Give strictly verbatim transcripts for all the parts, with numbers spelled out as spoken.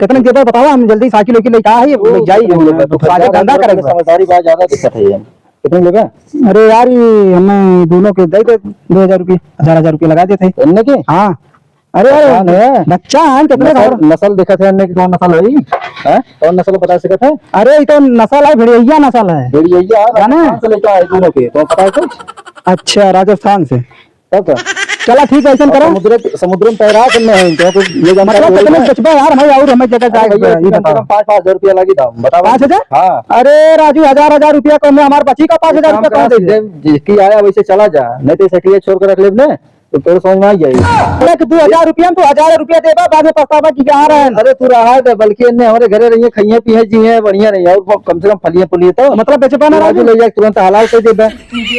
कितने देबे बतावा, हम जल्दी साइकिल वाइकिल लेके आ ही, ओ, ले जाई, कितने लेबे? तो सारे पचास धंधा हजार करेंगे। समझदारी बा, ज्यादा दिक्कत है ये। कितने लेबे? अरे यार, ये हमें दोनों के दे दे, दो हजार रुपया, हजार, हजार रुपया लगा देते हैं। इनने के? हाँ। अरे यार, पहचान है? बच्चा है, कितने नस्ल, का? नस्ल दिखत है इनने की, कौन नस्ल है ई? हैं? कौन नस्ल बता सकत है? अरे, ये तो नस्ल है, भेड़िया नस्ल है। भेड़िया, जाने? राजस्थान से लेके आए दोनों के, तो पता है कुछ? अच्छा, राजस्थान से। तब तो। चला ठीक है, ऐसा और करो। समुद्र, समुद्र में तैराक में है, तो, तो ये जानता मतलब है, कितने में बेचबा यार, हमें और हमें जगह अरे जाए, भैया, ये कम से बताओ। कम पाँच, पाँच हजार रुपया लगी था, बताओ। पाँच हजार? हाँ। अरे राजू, हजार, हजार रुपया कम में हमार बची का, पाँच हजार एक काम रुपया कहाँ करा, दे दे? सीधे जिसकी आया वैसे चला जा, नहीं तो सेठिया छोड़ के रख लेब ने, तो तोर समझ में आ जाई। एक दो हजार रुपया में तू हजार रुपया देबा, बाद में पछतावा कि कहाँ रहन। अरे तू रहा दे, बल्कि इन्ने हमारे घरे रहिए, खाइए, पिए, जिए, बढ़िया रहिए, और कम से कम फलिए, फुलिए तो। मतलब बेचबा ना राजू राजू? ले जाके तुरंत हलाल कर देबे।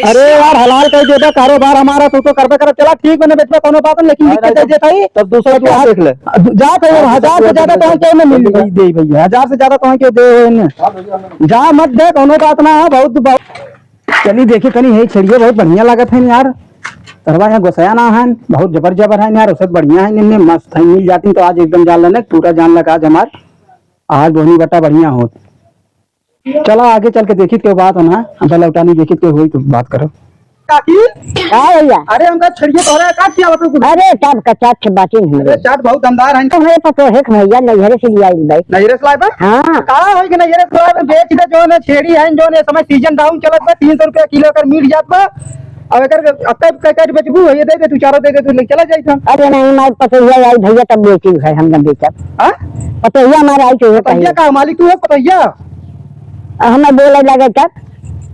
अरे यार, हलाल कर देबे, कारोबार हमारा, तू तो करबे करब। चला ठीक बने बेचबे, कोनो बात नहीं, लेकिन नहीं, लिख के नहीं, दे देता ही। तब दूसरा दुकान देख ले। जा तो यार, हाँ, हजार से दूसरा ज्यादा दुकान तो देख ले। क्यों ना मिल दे भैया, हजार से ज्यादा तो क्यों दे। हाँ भैया, हाँ। जा मत दे, कोनो बात ना है, बहुत, बहुत। चली देखी तनी, है छेड़िए बहुत बढ़िया लागत है यार। तरवा यहाँ गोसाया ना है, बहुत जबर जबर है यार, उससे बढ़िया है, इनमें मस्त है, मिल जाती तो आज एकदम जान लेने, पूरा जान लगा आज हमार, आज बोहनी बट्टा बढ़िया होत। चला आगे चल के देखी के बात होना, हम लौटानी देखी के होई तो बात करो। काकी? का भैया? अरे हमका छेड़िए तोहरा का खियावत हो कुछ? अरे चाट का, चाट के बाटी नहीं अरे है। चाट बहुत दमदार है। तो हमारे पास तो है भैया, नैहरे से ले आई भाई। नैहरे से लाए बा? हाँ। का होई कि नैहरे से लाए बा, बेच दे, जो ने छेड़ी है, जो ने समय सीजन डाउन चलत बा, तीन सौ रुपया किलो अगर मिल जात बा, अब एकर अब कब कह कह बेचबू, ये दे दे, तू चारों दे दे, तू ले चला जाई हम। अरे नहीं, हमारे पतोहिया आई भैया, तब बेची है, हम न बेचब। हाँ? पतोहिया हमारे आई तो ये पतोहिया कहिए। का मालिक तू है, पतोहिया? आ, हमें बोले लगे तब।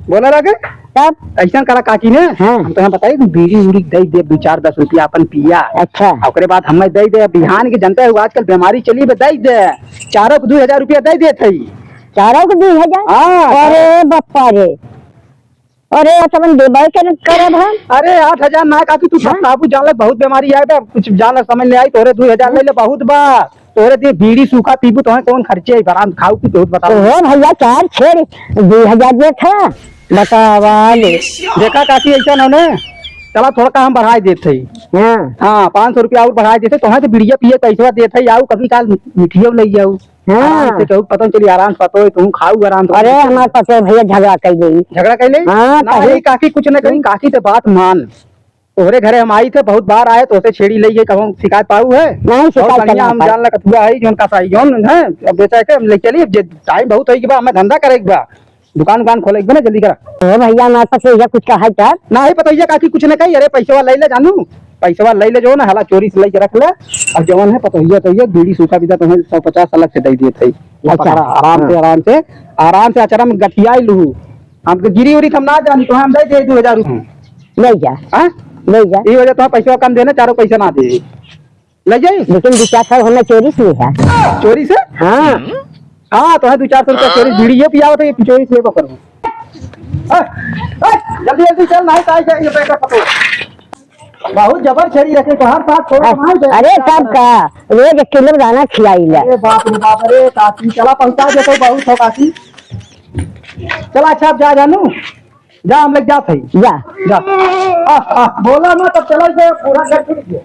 बोले लगे? तब? ऐसा करा काकी ने, हाँ। हम तो यहाँ बताई, तू बीड़ी उड़ी दे दे, दो चार दस रुपया अपन पिया। अच्छा। ओकरे बाद हमें दे दे, बिहान के जनता है, आजकल बीमारी चली बे, दे दे। चारों को दो हजार रुपया दे दे थई। चारों को दो हजार? हाँ। अरे बप्पा रे। अरे, अपन देबे के न करब हम। अरे, आठ हजार ना काकी, तू हाँ? पछताबू, जान ले, बहुत बीमारी आए बा, कुछ जान ले, समझ ले आई, तोरे दो हजार ले ले, बहुत बा। तोरे दे बीड़ी सूखा पीबू, तोहे कौन खर्चे आई, आराम खाऊ पी, बहुत बताओ। ओहो भैया, चार छेड़, दो हजार दे था, बतावा ले। देखा काकी, ऐसा ना ने, चला थोड़ा का हम बढ़ाई देत हई। हाँ। हाँ, पाँच सौ रुपया और बढ़ाई देत हई, तोहे तो बीड़िया पिए पैसा देत हई, आऊ कभी काल मिठियो ले जाऊ। हाँ। आराम से केहू पता न चली, आराम से पतोह, तू खाऊ आराम से। अरे, हमार पतोह भैया झगड़ा कर गई। झगड़ा कर ले? हाँ, ना, कहीं ये काकी कुछ न कही, हम्म। काकी तो बात मान। तोहरे घरे हम आई थे, बहुत बार आए, तोसे छेड़ी ले गए, कब हम शिकायत पाऊ है? नहीं, बहुत शिकायत बढ़िया, करना हम पाए। जान लकत हुआ है, जोन का साई, जोन है, अब बेचा के हम ले चली, अब जे टाइम बहुत होई के बा, हमें धंधा करे के बा, दुकान उकान खोले के बा ना, जल्दी करा। ओ भैया, हमार पतोह कुछ कहा है क्या? ना, ही पतोहिया काकी कुछ न कही, अरे पैसवा ले ले जानू, पैसवा ले ले, जो ना हला चोरी से लेके रख ले। और जवन है पतोहिया, तो ये बीड़ी सूखा बीता तुम्हें सौ पचास अलग से दे दिए थे। वो अच्छा। पकड़ा, आराम से, हाँ। आराम से, आराम से अचरा में गठियाई लू। हमके गिरी उरी हम ना जानी, तो हम दे दे दो हजार रुपये। ले जा। हाँ? ले जा। ये वजह तो पैसा कम देने, चारों पैसा ना दे। ले जाई? लेकिन दो चार सौ हमें चोरी से लिहा। चोरी से? हाँ। हाँ, तो है दो चार सौ रुपया चोरी, बीड़ी ये पियावत है, ये चोरी से लेबो करो। ए, ए, जल्दी, जल्दी चल, नहीं तो आई जाए, ये पैसा पकड़ो। बहुत जबर छेड़ी रखे, तो हर साथ छोड़, अ-, नहीं दे, अरे, क्या तब करे? का? रोज एक किलो दाना खियाई ले। अरे बाप रे बाप, अरे काकी, चला पहुँचा दे तो बहुत हो काकी। चला, अच्छा, अब जा जानू, जा, हम लोग जात हई। जा। जा। आ, आ, बोला मत, अब चला इसे पूरा घर छूट गया।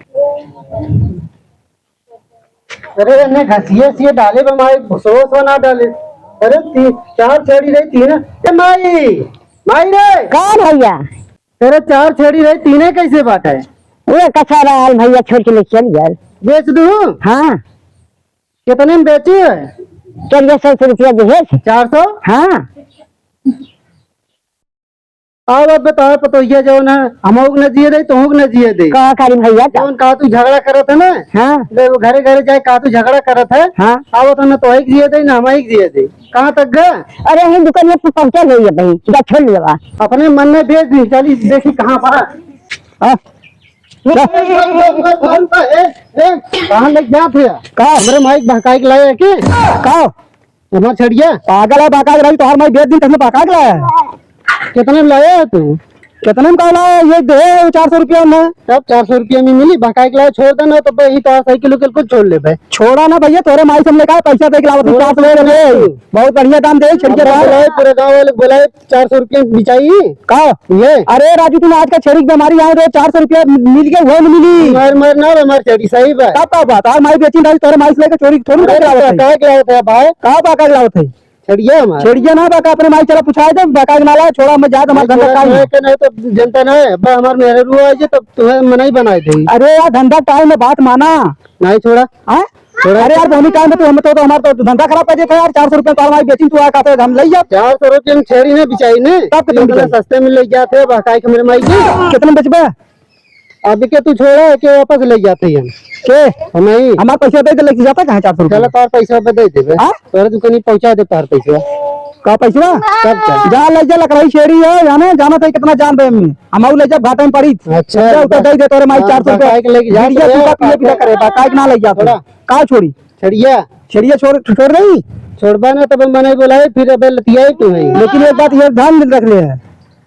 अरे, एन्ने घसिये सिये डाले बा माई, भुसवा उसवा ना डाले। अरे, ती-, चार छेड़ी रही, तीन। ए माई, माई रे। का भैया? अरे, चार छेड़ी रही, तीने कैसे बाटे? वो कसा रहल भैया, छोड़ के ले चल गल। बेच दूँ? हाँ। कितने में बेचू है? चलिए, सौ रुपया दे। चार सौ? हाँ। आवत बताओ पतोहिया जवन है, हमहू के न जिए दे, तोहू के न जिए दे। का करी भैया, का? जवन का तू झगड़ा करत है ना, हाँ। ले वो घरे घरे जाए का तू झगड़ा करत है, हाँ। आवत है न तोहई के जिए दे, न हमई के जिए दे। कहाँ तक गा? अरे, यहीं दुकानिया पे पहुँचा गई है भाई, जा छोड़ लेवा। अपने मन में बेच दी, चली देखी कहाँ बा। हाँ। ए, ए, ए, कहाँ ले जात है? का? हमरे माई के बहकाई के लाए है के? का? हमार छेड़िया? पागल है, बहका के रही, तोहार माई बेच दिन तक में बहका के लाया है। कितने में लाया है तू? कितने में कहला ये दे चार सौ रुपया में? तब चार सौ रुपया में मिली, बहकाए के लाओ, छोड़ देना, तो भाई तो साइकिल उकिल कुछ छोड़ ले भाई। छोड़ा ना भैया, तोरे माई से हम लेकर पैसा दे के लावत है, छोड़ा, चार सौ रुपया छोड़ा दे। ना। बहुत बढ़िया दाम दे, छेड़िया अब दाम। बुलाए, पूरे गाँव वाले बुलाए, चार सौ रुपया में बिचाई। का? ये? अरे राजू, तुम आज का छेड़ी की बीमारी आए रहे, चार सौ रुपया मिल गया, वो नहीं मिली। मार, मार ना, हमार छेड़ी सही बा। का, का बात? और माई बेची ना, तोरे माई से लेकर चोरी थोड़ी अरे, कर लावत है। बहकाए के लावत है भाई। का बहकाए के लावत है? छेड़िया हमार। छेड़िया ना बहका, अपने माई चला पूछाए दे, बहकाए के ना लाए, छोड़ा, मैं जात हमार नहीं, धंधा छोड़ा, काई नहीं। के नहीं तो जनता ना है, अब हमार मेहरारू आ जाए, तब तुम्हें मनाई बनाए दे। अरे यार, धंधा टाइम में बात माना। नहीं, छोड़ा। हाँ? छोड़ा। अरे यार, बोनी टाइम में तू हम तो, तो हमार तो धंधा खराब कर देता यार, चार सौ रुपया का माई बेची तू आ कहते हम ले जा। चार सौ रुपया में छेड़ी ना बिचाई ने, तब कितने इतना बिचाई? सस्ते में ले जाते हैं, बहकाए के मेरे माई के। कितने में बेचबे? अब के तू छोड़ा, के वापस ले जाते हैं हम। के? हम नहीं। हमार पैसा दे दे, लेके जाता कहाँ चार सौ रुपया? चलो, तार पैसा पे दे देबे। हाँ? तोरे दुकानी पहुँचा दे तार पैसा। का पैसा? तब का? जा ले जा, लकड़ाई छेड़ी है, जाने, जाना था कितना जान बे हमने। हम आऊ ले जा, घाटे में पड़ी। अच्छा, समझा? उतर बस। दे दे तोरे माई हाँ, चार सौ रुपया। बहकाए के लेके जा, बीड़िया तो तू का पिए, पिया करे, बहकाए के ना ले जा तोरे। छोड़ा। का छोड़ी? छेड़िया। छेड़िया छोड़, छोड़ रही? छोड़बा ना, तब हम मनाई बोलाए, फिर अबे लतियाए तू है। लेकिन एक बात ये ध्यान रख ले है,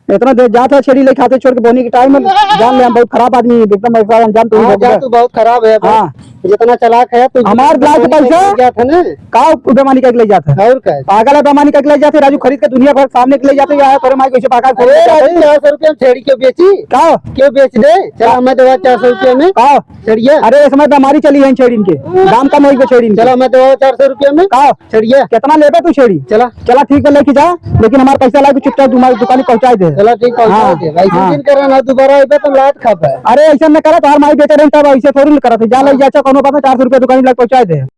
इतना देर जात है छेड़ी ले खाते छोड़ के बोनी के टाइम में जान ले, हम बहुत खराब आदमी है, एकदम ऐसा अंजाम तू हाँ, हो जा, गया। तू बहुत खराब है भाई। हाँ। जितना चालाक है तू, हमार जितना लाख बेमानी पैसा? करके ले जात है ना। का बेमानी करके ले जात है? और का? पागल है, बेमानी करके ले जाते, राजू खरीद के दुनिया भर सामने के ले जाते, या तोरे माई कैसे पागल अरे राजू, चार सौ रुपया में छेड़ी क्यों बेची? का? क्यों बेच दे? चला, मैं देवा चार सौ रुपया में। का? छेड़िया। अरे, इस समय बीमारी चली है इन छेड़िन के, दाम कम होई के छेड़िन के। चला, मैं देवा चार सौ रुपया में। का? छेड़िया। कितना लेबे तू छेड़ी? चला। चला, ठीक है, लेके जा, लेकिन हमार पैसा लाके चुपचाप दुमा-, दुकानी पहुँचाए दे। चला, ठीक, पहुँचाए हाँ, दे। भाई, हाँ। दिन करा ना, दोबारा आइबे तो लात खाबे। अरे, ऐसा न करा, तोहार माई बेटे रहे तब ऐसे थोड़ी न करत है। जा, ले हाँ। जा, अच्छा, कोनो बात ना, चार सौ रुपया दुकानी लाके पहुँचाए दे।